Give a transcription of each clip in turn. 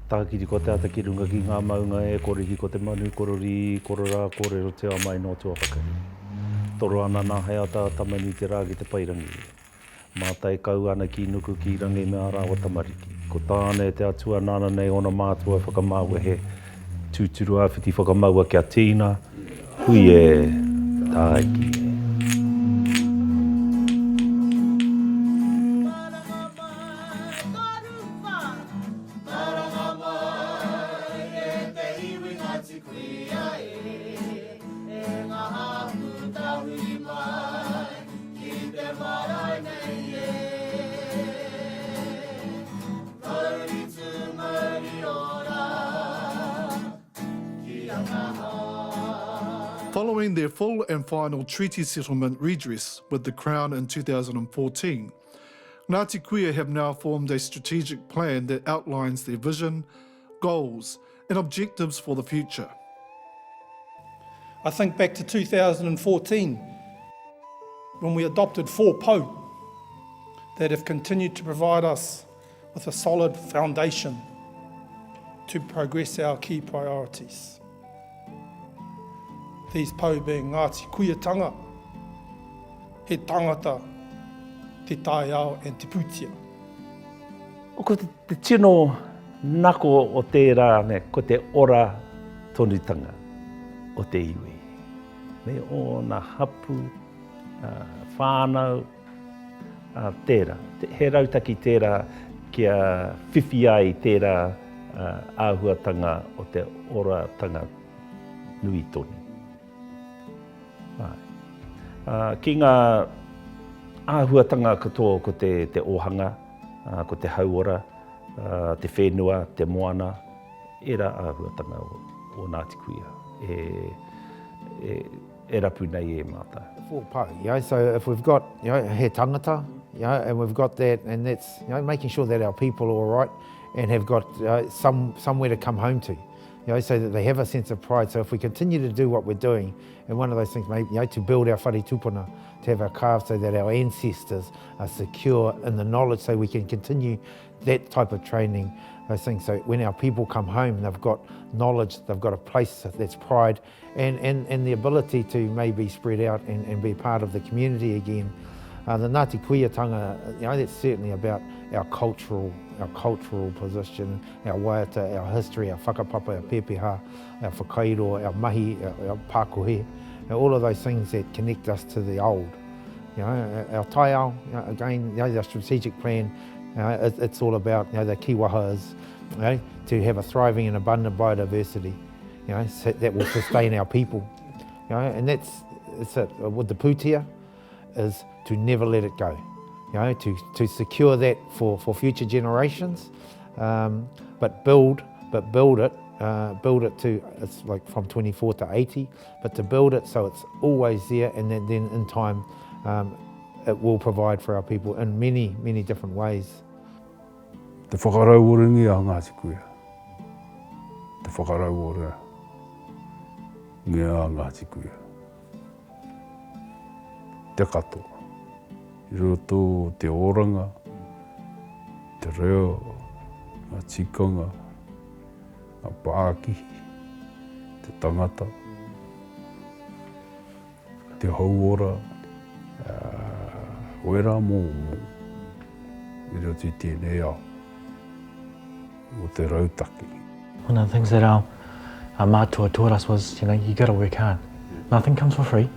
Tākiri ko te ata ki runga ki ngā maunga e korihi ko te manu kororī kororā kōrerotia mai nō tuawhakarere. Toro ana nā Haeata a Tama-nui-te-rā ki te paerangi. Mātai kau ana ki nuku ki rangi me ā rāua tamariki. Ko Tāne te atua nāna nei ōna mātua e whakamāwehe tūturu āwhiti whakamaua kia tīna, hui e, tāiki e. Following their full and final treaty settlement redress with the Crown in 2014, Ngāti Kuia have now formed a strategic plan that outlines their vision, goals and objectives for the future. I think back to 2014 when we adopted four pou that have continued to provide us with a solid foundation to progress our key priorities. These pou being Ngāti Kuiatanga, He Tangata, Te Taiao and Te Pūtea. Ko te tino nako o tērā, ko te ora tonutanga o te iwi. Me ōna hapu, whānau, tērā. He rautaki tērā kia whiwhi ai tērā āhuatanga o te oratanga nui tonu. Āe. Ki ngā āhuatanga katoa ko te, te ōhanga, ko te hauora, te whenua, te moana, ērā āhuatanga o, o Ngāti Kuia e, e, e rapu nei e mātou. Four pou, you know, so if we've got, you know, he tangata, you know, and we've got that, and that's, you know, making sure that our people are all right and have got you know, some, somewhere to come home to. You know, so that they have a sense of pride. So if we continue to do what we're doing, and one of those things maybe, you know, to build our whare tupuna, to have our craft so that our ancestors are secure in the knowledge so we can continue that type of training, those things. So when our people come home, they've got knowledge, they've got a place that's pride, and, and, and the ability to maybe spread out and, and be part of the community again. Uh, the Ngāti Kuiatanga, you know, that's certainly about our cultural, our cultural position, our waiata, our history, our whakapapa, our pepeha, our whakairo, our mahi, our, our pākohe, all of those things that connect us to the old. You know, our taiao, you know, again, you know, our strategic plan, you know, it, it's all about, you know, the kiwaha is, you know, to have a thriving and abundant biodiversity, you know, so that will sustain our people. You know, and that's, it's it. With the pūtea is to never let it go, you know, to, to secure that for, for future generations, um, but build, but build it, uh, build it to, it's like from 24 to 80, but to build it so it's always there and then, then in time um, it will provide for our people in many, many different ways. Te whakarauorangia a Ngāti Kuia. Te whakarauora ngia a Ngāti Kuia. Te katoa. I roto te oranga, te reo, ngā tikanga, ngā pākihi, te tangata, te hauora, wērā momo i roto i tēnei ao o te rautaki. One of the things that our, our mātua taught us was, you know, you got to work hard. Nothing comes for free.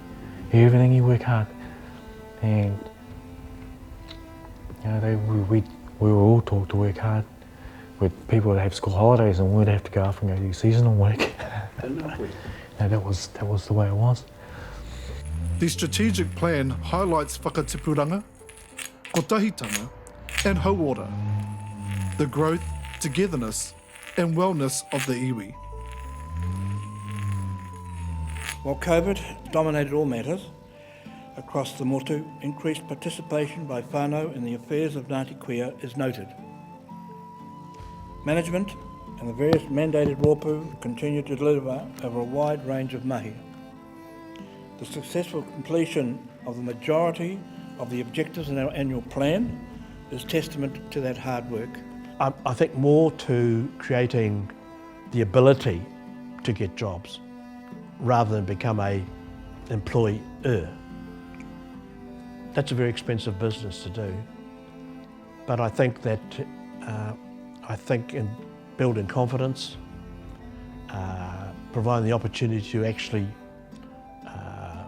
Everything you work hard. And, you know, they, we, we, we were all taught to work hard. With people would have school holidays and we'd have to go off and go do seasonal work. no, that was, that was the way it was. The strategic plan highlights whakatipuranga, kotahitanga, and hauora, the growth, togetherness, and wellness of the iwi. While COVID dominated all matters across the motu, increased participation by whānau in the affairs of Ngāti Kuia is noted. Management and the various mandated rōpū continue to deliver over a wide range of mahi. The successful completion of the majority of the objectives in our annual plan is testament to that hard work. I, I think more to creating the ability to get jobs rather than become a employer. That's a very expensive business to do. But I think that uh, I think in building confidence, uh, providing the opportunity to actually uh,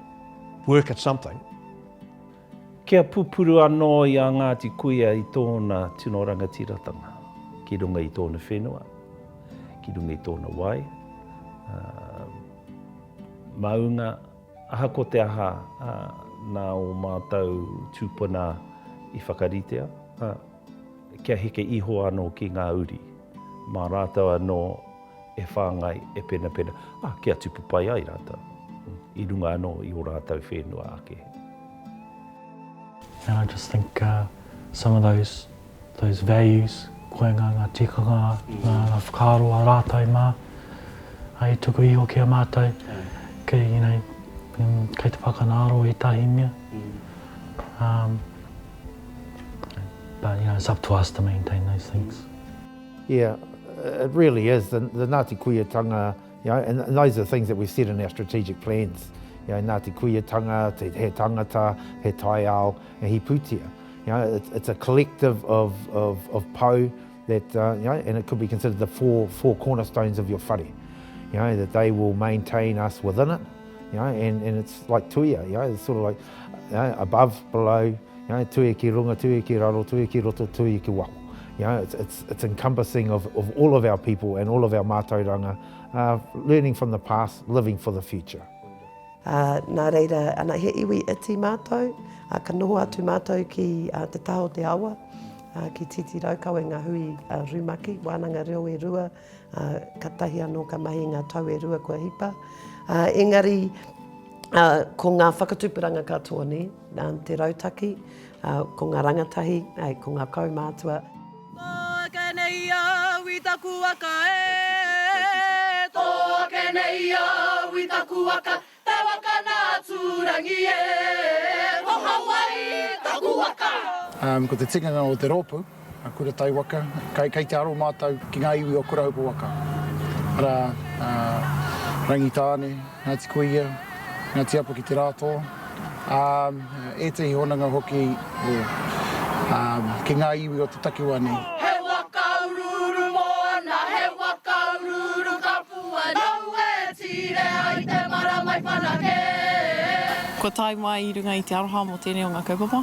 work at something. Kia pupuru anō i a Ngāti Kuia i tōna tino rangatiratanga ki runga i tōna whenua, ki runga i tōna wai, uh, maunga, ahakoa te aha nā ō mātou tūpuna i whakaritea, kia heke iho anō ki ngā uri, mā rātou anō e whāngai, e penapena, ā, kia tupu pai ai rātou i runga anō i ō rātou whenua ake. And I just think uh, some of those, those values, koe ngā, ngā tikanga, ngā, ngā whakaaro a rātou mā, ai tuku iho ki a mātou, kei, you know, mm, kei te whakanāro ētahi mea. Um, but, you know, it's up to us to maintain those things. Yeah, it really is. The, the Ngāti Kuiatanga, you know, and, and those are the things that we've said in our strategic plans. You know, Ngāti Kuiatanga, te, he tangata, he taiao, and he pūtea. You know, it's, it's a collective of, of, of pou that, uh, you know, and it could be considered the four, four cornerstones of your whare. You know, that they will maintain us within it, you know, and, and it's like tuia, you know, it's sort of like you know, above, below, you know, tuia ki runga, tuia ki raro, tuia ki roto, tuia ki waho. You know, it's, it's, it's encompassing of, of all of our people and all of our mātauranga, uh, learning from the past, living for the future. Ā, nā reira, ana, he iwi iti mātou, ā, ka noho atu mātou ki te taha o te awa, ā, ki Tītīraukawa i ngā hui rumaki, wānanga reo e rua, ā, katahi anō ka mahi i ngā tau e rua kua hipa. Ā, engari, ā, ko ngā whakatupuranga katoa, nē, ā, te rautaki, ā, ko ngā rangatahi, ā, ko ngā kaumātua. Tō ake nei au i taku waka e. Tō ake nei au i taku waka, te waka nā Tūrangi e. Ko Hawaii taku waka. Ko te tikanga o te rōpū, a Kura Tai Waka, kei, kei te aro mātou ki ngā iwi o Kurahaupo Waka. Arā, a Rangitāne, Ngāti Kuia, Ngāti Apa ki Te Rātoa, ā, ētehi hononga hoki o, ā, ki ngā iwi o te takiwā nei. He waka uruuru moana, he waka uruuru kapua, nau e tīrea i te marama i whanake. Kua tae mai i runga i te aroha mō tēnei o ngā kaupapa.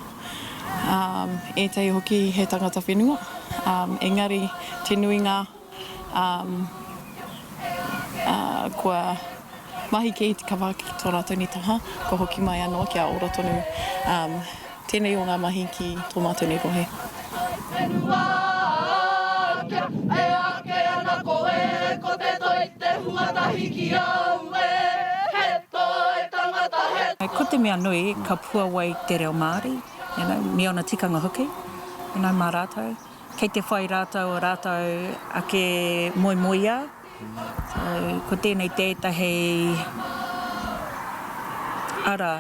Ētahi hoki he tangata whenua, engari te nuinga kua mahi kē i te kapa ki tō rātou nei taha, kua hoki mai anō kia ora tonu tēnei o ngā mahi ki tō mātou nei rohe. Whenua kia e ake ana koe, ko te toi te huatahi ki au e, he toi tangata he. Ko te mea nui, ka puawai te reo Māori, you know, me ona tikanga hoki, you know, mā rātou. Kei te whai rātou o rātou ake moemoeā. So, ko tēnei tētahi ara,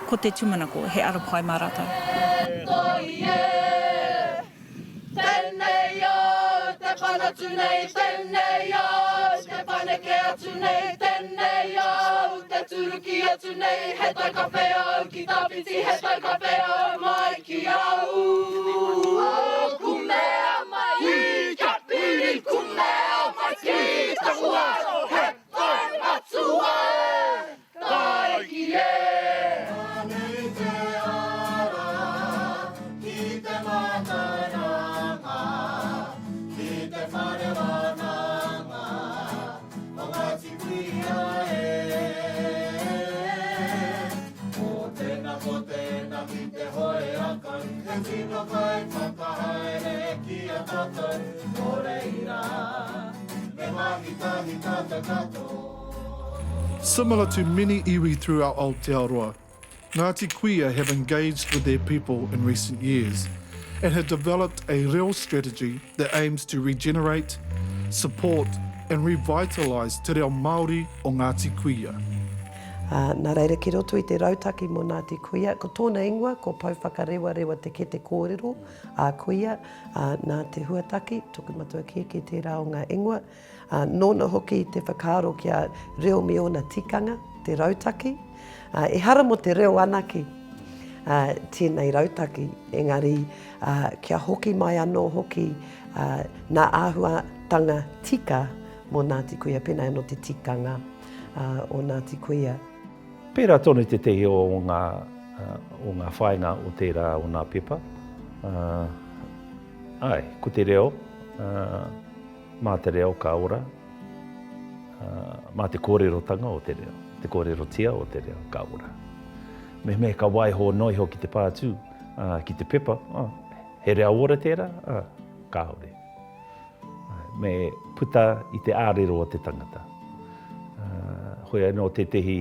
ko te tūmanako, he ara pai mā rātou. Toi e, Tenei au te panatu nei, tenei au te paneke atu nei, tenei au te turuki atu nei, he tai kawhe au ki tawhiti, he tai kawhe au mai ki au. Kumea mai i kia piri, kumea mai ki taku aro, he toi matua e. Tāiki e! Anei te ara ki te mātauranga, ki te whare wānanga o Ngāti Kuia e. Ko tēnā, ko tēnā ki te hoe rākau, he tino kaiwhakahaere ki a tātou, nō reira, me mahi tahi tātou katoa. Similar to many iwi throughout Aotearoa, Ngāti Kuia have engaged with their people in recent years and have developed a reo strategy that aims to regenerate, support and revitalise te reo Māori o Ngāti Kuia. Ā, nā reira ki roto i te rautaki mō Ngāti Kuia, ko tōna ingoa ko Pouwhakarewarewa Te Kete Kōrero a Kuia, ā, nā Te Huataki, toku matua kēkē tērā o ngā ingoa, ā, nōna hoki te whakaaro kia reo me ōna tikanga, te rautaki. Ā, ehara mō te reo anake, ā, tēnei rautaki, engari, ā, kia hoki mai anō hoki, ā, nā āhuatanga tika mō Ngāti Kuia, pēnā anō te tikanga. o Ngāti Kuia. Pērā tonu tētehi o ngā, o ngā whāinga o tērā o nā pepa. Āe, ko te reo, mā te reo ka ora, mā te kōrerotanga o te reo, te kōrerotia o te reo ka ora. Mehemea ka waiho noa iho ki te pātū, ki te pepa, he reo ora tērā? Kāore. Me puta i te ārero o te tangata. Hoi anō tētehi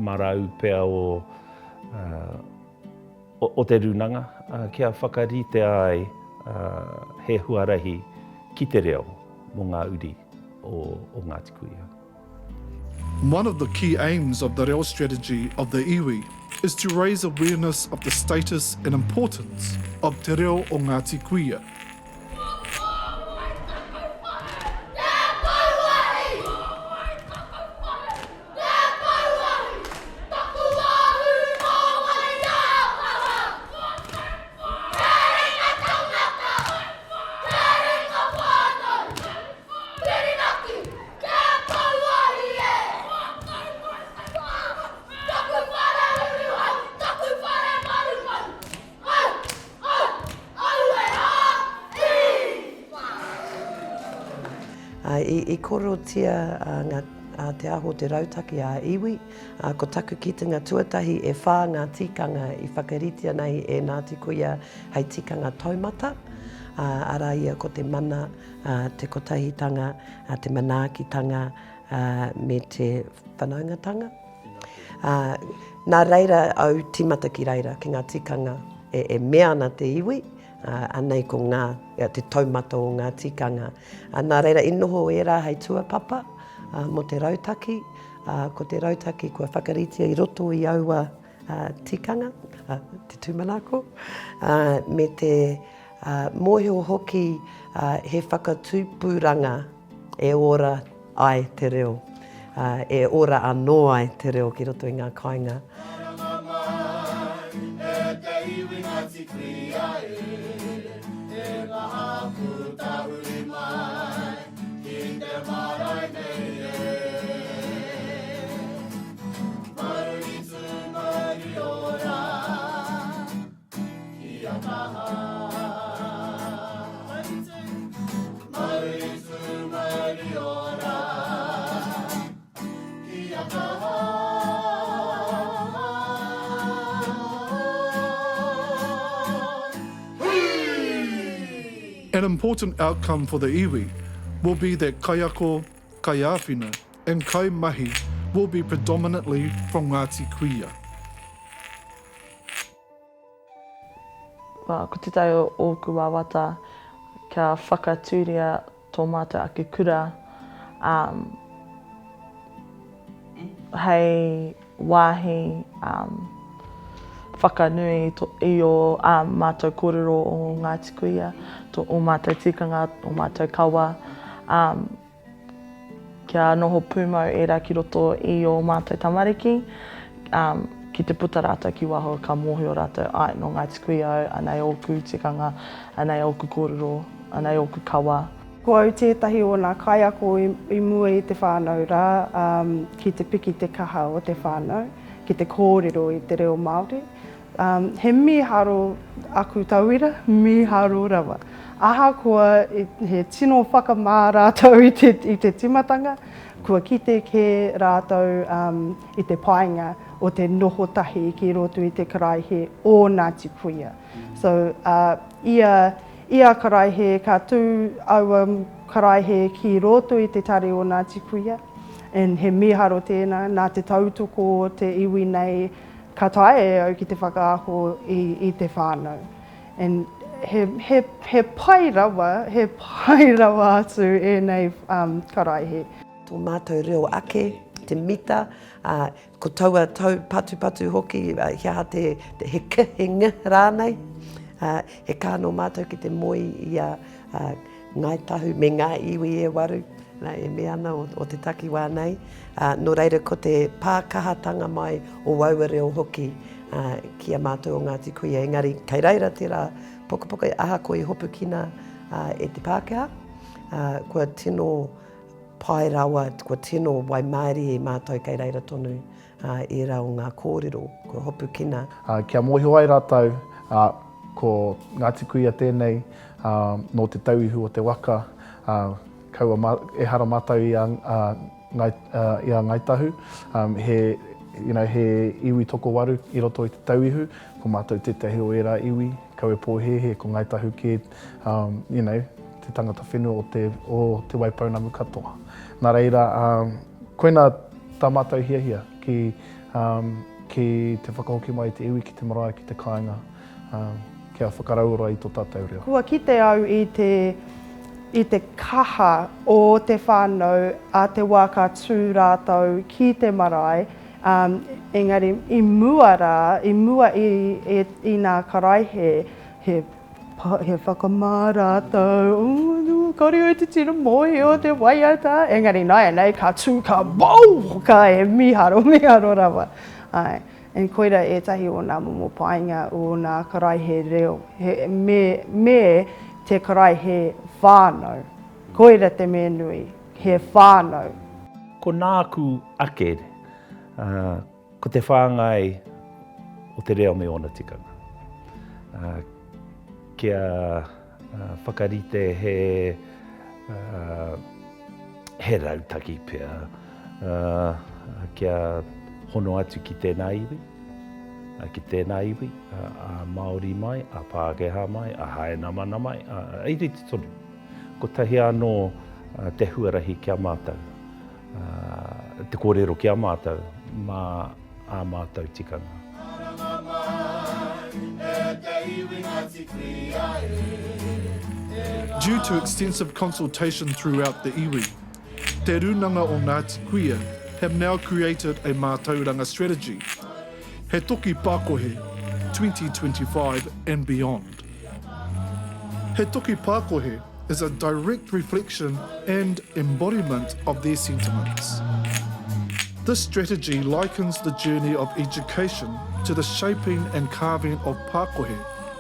marau pea o, o te rūnanga kia whakaritea ai he huarahi ki te reo mō ngā uri o, o Ngāti Kuia. One of the key aims of the reo strategy of the iwi is to raise awareness of the status and importance of te reo o Ngāti Kuia. I kōrerotia te aho o te rautaki ā-iwi, ko taku kitenga tuatahi e whā ngā tikanga i whakaritea nei e Ngāti Kuia hei tikanga taumata, arā ia ko te mana, te kotahitanga, te manaakitanga me te whanaungatanga. Ā, nā reira au tīmata ki reira, ki ngā tikanga e, e mea ana te iwi, ā, anei ko ngā, te taumata o ngā tikanga. Ā, nā reira i noho ērā hei tuapapa, ā, mō te rautaki, ā, ko te rautaki kua whakaritea i roto i aua, ā, tikanga, ā, te tūmanako, ā, me te, ā, mōhio hoki, ā, he whakatūpuranga e ora ai te reo, ā, e ora anō ai te reo ki roto i ngā kāinga. Karanga mai e te iwi Ngāti Kuia e, e ngā hapū tahuri mai ki te marae nei e. Mauri tū mauri ora. Kia kaha. Mauri tū. Mauri tū, mauri ora. Kia kaha. An important outcome for the iwi will be that kaiako, kaiāwhina and kaimahi will be predominantly from Ngāti Kuia. Ko tētahi o ōku wawata kia whakatūria tō mātou ake kura hei wāhi whakanui i ō mātou kōrero o Ngāti Kuia, ō mātou tikanga, ō mātou kawa. Kia noho pūmau ērā ki roto i ō mātou tamariki, ā, ki te puta rātou ki waho ka mōhio rātou, āe, nō Ngāti Kuia au, anei ōku tikanga, anei ōku kōrero, anei ōku kawa. Ko au tētahi o nā kaiako i mua i te whānau rā, ā, ki te piki te kaha o te whānau ki te kōrero i te reo Māori. Um, he mīharo aku tauira, mīharo rawa. Ahakoa he tino whakamā rātou i te, i te timatanga, kua kite kē rātou um, i te painga o te noho tahi ki roto i te karaehe o Ngāti Kuia. So, uh, ia, ia karaehe ka tū aua karaehe ki roto i te tari o Ngāti Kuia, and he mīharo tēnā, nā te tautoko o te iwi nei, Ka taea e au ki te whakaako i, i te whānau. And he, he, he pai rawa, he pai rawa atu ēnei um, karaehe. Tō mātou reo ake. te mita, ā, ko taua taupatupatu hoki, he aha te, he k, he ng rānei, ā, he kaha nō mātou ki te moe i a, ā, Ngāi Tahu me ngā iwi e waru, nā, e mea ana o, o te takiwā nei. Ā, nō reira ko te pākahatanga mai o aua reo hoki, ā, ki a mātou o Ngāti Kuia. Engari, kei reira tērā pukapuka, ahakoa i hopukina, ā, e te Pākehā, ā, kua tino pai rawa, kua tino waimārie mātou kei reira tonu, ā, ērā o ngā kōrero kua hopukina. Ā, kia mōhio ai rātou, ā, ko Ngāti Kuia tēnei, ā, nō Te Tauihu o te waka, ā, kaua mā, ehara mātou i a, ā, Ngai, ā, i a Ngāi Tahu, ā, he, you know, he iwi tokowaru i roto i Te Tauihu, ko mātou tētahi o ērā iwi, kaua e pōhēhē, ko Ngāi Tahu kē, ā, you know, te tangata whenua o te, o Te Waipounamu katoa. Nā reira, ā, koinā tā mātou hiahia ki, um, ki te whakahoki mai i te iwi ki te marae, ki te kāinga, um, kia whakarauora i tō tātou reo. Kua kite au i te, i te kaha o te whānau a te wā ka tū rātou ki te marae, um, engari i mua rā, i mua i, i, i nā karaehe, he He whakamā rātou, ooh, kore au te tino mōhio te waiata, engari nāianei ka tū, ka bow, ka e mīharo, mīharo rawa. Āe, and koira ētahi o nā momo painga o nā karaehe reo, he, me, me te karaehe whānau. Koira te mea nui, he whānau. Ko nāku ake, ā, Ko te whāngai o te reo me ōna tikanga. Kia whakarite he, he rautaki pea kia hono atu ki tēnā iwi, ki tēnā iwi, a Māori mai, a Pākehā mai, a Hainamana mai, i rite tonu. Kotahi anō te huarahi ki a mātou. te kōrero ki a mātou mā ā mātou tikanga. Due to extensive consultation throughout the iwi, Te Rūnanga o Ngāti Kuia have now created a mātauranga strategy, He Toki Pākohe 2025 and beyond. He Toki Pākohe is a direct reflection and embodiment of their sentiments. This strategy likens the journey of education to the shaping and carving of pākohe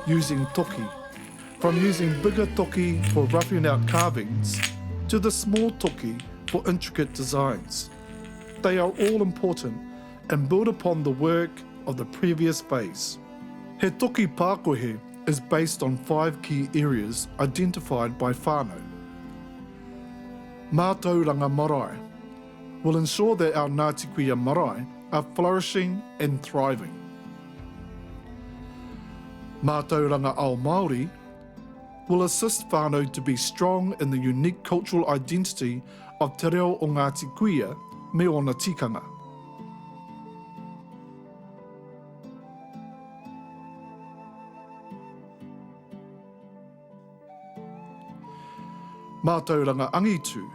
using toki, from using bigger toki for roughing out carvings to the small toki for intricate designs. They are all important and build upon the work of the previous phase. He toki pākohe is based on five key areas identified by whānau. Mātauranga marae will ensure that our Ngāti Kuia marae are flourishing and thriving. Mātauranga Ao Māori will assist whānau to be strong in the unique cultural identity of te reo o Ngāti Kuia me ōna tikanga. Mātauranga Angitu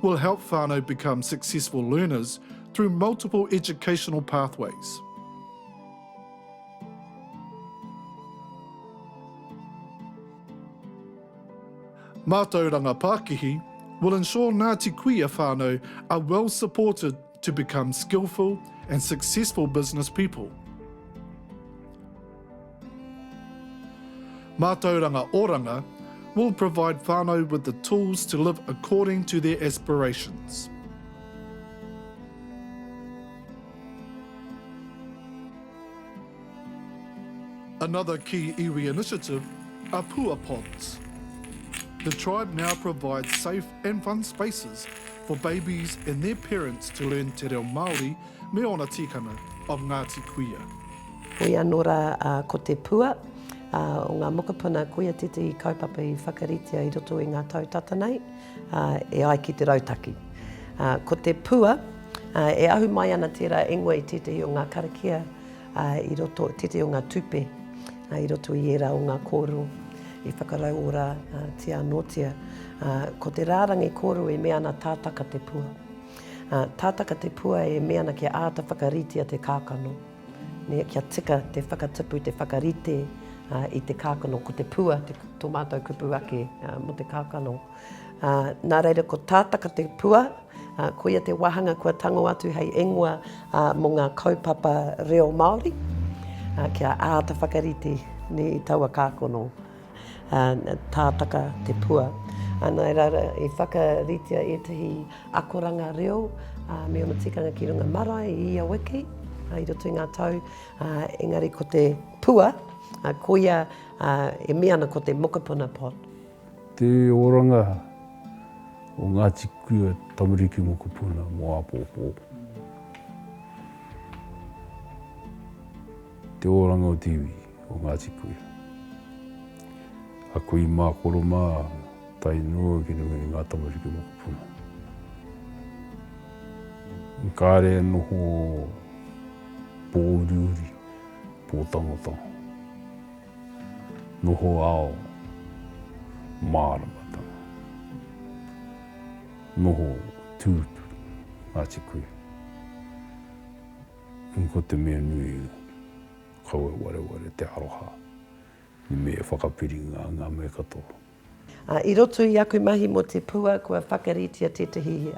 will help whānau become successful learners through multiple educational pathways. Mātauranga Pākihi will ensure Ngāti Kuia whānau are well supported to become skillful and successful business people. Mātauranga Oranga will provide whānau with the tools to live according to their aspirations. Another key iwi initiative are pua pods. The tribe now provides safe and fun spaces for babies and their parents to learn te reo Māori me ōna tikanga of Ngāti Kuia. Hoi anō rā, ko te pua o ngā mokopuna, koia tētahi kaupapa i whakaritea i roto i ngā tau tata nei, e ai ki te rautaki. Ko te pua, e ahu mai ana tērā ingoa i tētahi o ngā karakia i roto, tētahi o ngā tupe i roto i ērā o ngā kōrero i whakarauoratia anōtia. Ko te rārangi kōrero e mea ana tātaka te pua. Tātaka te pua e mea ana kia āta whakaritea te kākano, nē, kia tika te whakatipu, te whakarite i te kākano, ko te pua te, tō mātou kupu ake mō te kākano. Nā reira ko Tātaka te pua, koia te wāhanga kua tango atu hei ingoa mō ngā kaupapa reo Māori, kia āta whakarite nē, i taua kākano. Tātaka te pua. Nā reira, i whakaritea ētahi akoranga reo me ōna tikanga ki runga marae i ia wiki i roto i ngā tau, engari ko te pua, koia e mea ana ko te mokopuna pot. Te oranga o Ngāti Kuia tamariki mokopuna mō āpōpō. Te oranga o te iwi o Ngāti Kuia. A kui mā koro mā tae noa ki runga i ngā tamariki mokopuna. Kāre e noho pōuriuri, pōtangotango. Noho ao māramatanga. Noho tūturu Ngāti Kuia. Ko te mea nui, kaua e wareware te aroha i me whakapiringa ngā mea katoa. I roto i aku mahi mō te pua, kua whakaritea tētahi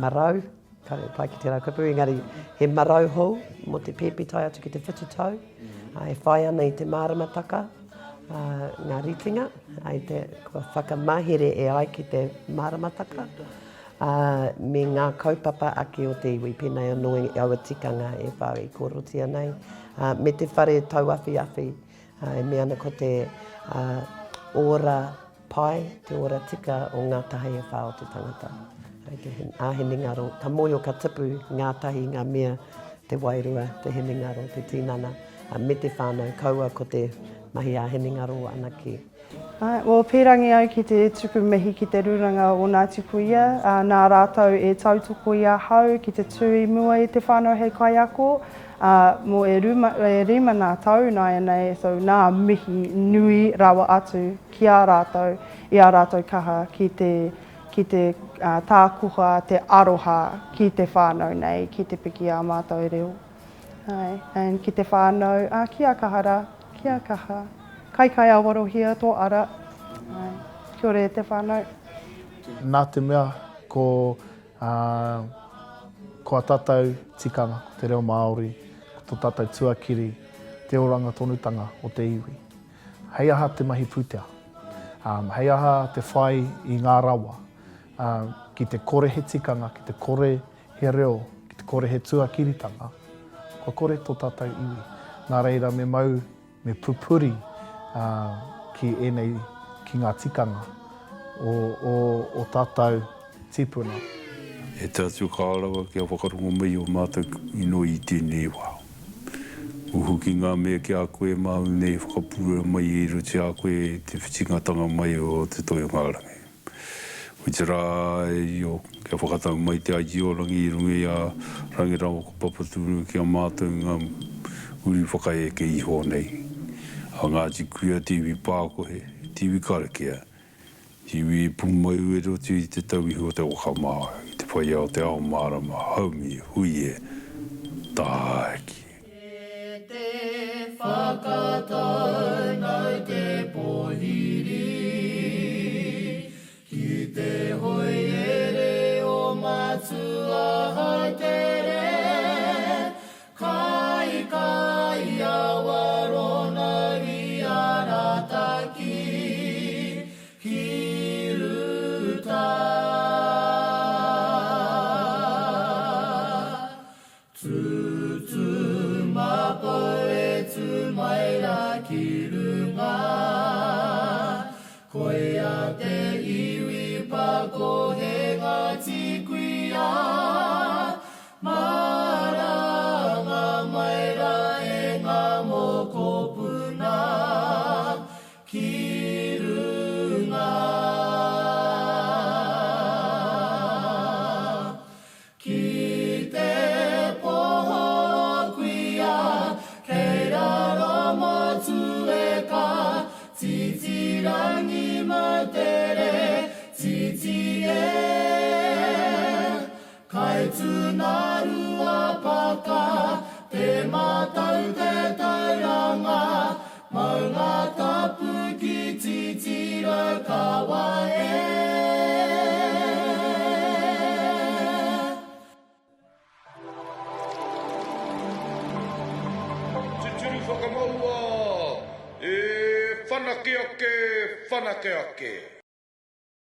marau, kāore e pai ki tērā kupu, engari he marau hou mō te pēpi tae atu ki te whitu tau, e whai ana i te māramataka, ngā ritenga, kua whakamahere e ai ki te māramataka. Ā, me ngā kaupapa ake o te iwi, pēnei anō i aua tikanga e whā i kōrerotia nei, ā, me te whare tauawhiawhi, ā, e mea ana ko te, ā, ora pai, te ora tika o ngā taha e whā o te tangata. Ai te ā hinengaro, ka mōhio ka tipu ngātahi ngā mea, te wairua, te hinengaro, te tinana, ā, me te whānau, kaua ko te mahi ā hinengaro anake. Āe, well, pīrangi au ki te tuku mihi ki te Rūnanga o Ngāti Kuia, ā, nā rātou e tautoko i ahau ki te tū i mua i te whānau hei kaiako, ā, mō e ruma, e rima nā tau nāianei, so nā mihi nui rawa atu ki a rātou i ā rātou kaha ki te, ki te, ā, tākoha, te aroha ki te whānau nei, ki te piki ā mātou reo. Āe, and ki te whānau, ā, kia kaha rā. Kia kaha. Kaikaiawarohia tō ara. Āe. Kia ora e te whānau. Nā te mea ko, ā, ko ā tātou tikanga, ko te reo Māori, ko tō tātou tuakiri, te oranga tonutanga o te iwi. Hei aha te mahi pūtea? Ā, hei aha te whai i ngā rawa? Ā, ki te kore he tikanga, ki te kore he reo, ki te kore he tuakiritanga, kua kore tō tātou iwi. Nā reira me mau, me pupuri ki ēnei, ki ngā tikanga o o o tātou tīpuna. E te Atua kaha rawa kia whakarongo mai o mātou inoi i tēnei wā. Uhu ki ngā mea ki a koe māu nei whakapūrea mai i roto i a koe te whitingatanga mai o te toi o ngā rangi. Otirā e Io, kia whakatau mai te Aitiorangi i runga i a Rangi rawa ko Papatūnui ki a mātou ngā uri whakaeke iho nei, a Ngāti Kuia te iwi pākohe, te iwi karakia, te iwi i pūmau e roto i te tauihu o te waka Māori, i te whai ao te ao mārama, haumi, hui e, tāiki. E te whakatau nau te pohiri, Ki te hoiere o Matua Hautere, Kai kai a Warona i Arataki, Ki ruta. Tūtū mapou e tū mai rā ki runga, Koia te iwi pakohe Ngāti Kuia, Maranga mai rā e ngā mokopuna ki runga. Ki te poho kuia kei raro motu e ka Titirangi mautere titi e. Toitū nā Ruapaka, Te Matau te tauranga, Maunga tapu ki Titiraukawa e. Tuturu whakamaua, e whanake ake, whanake ake.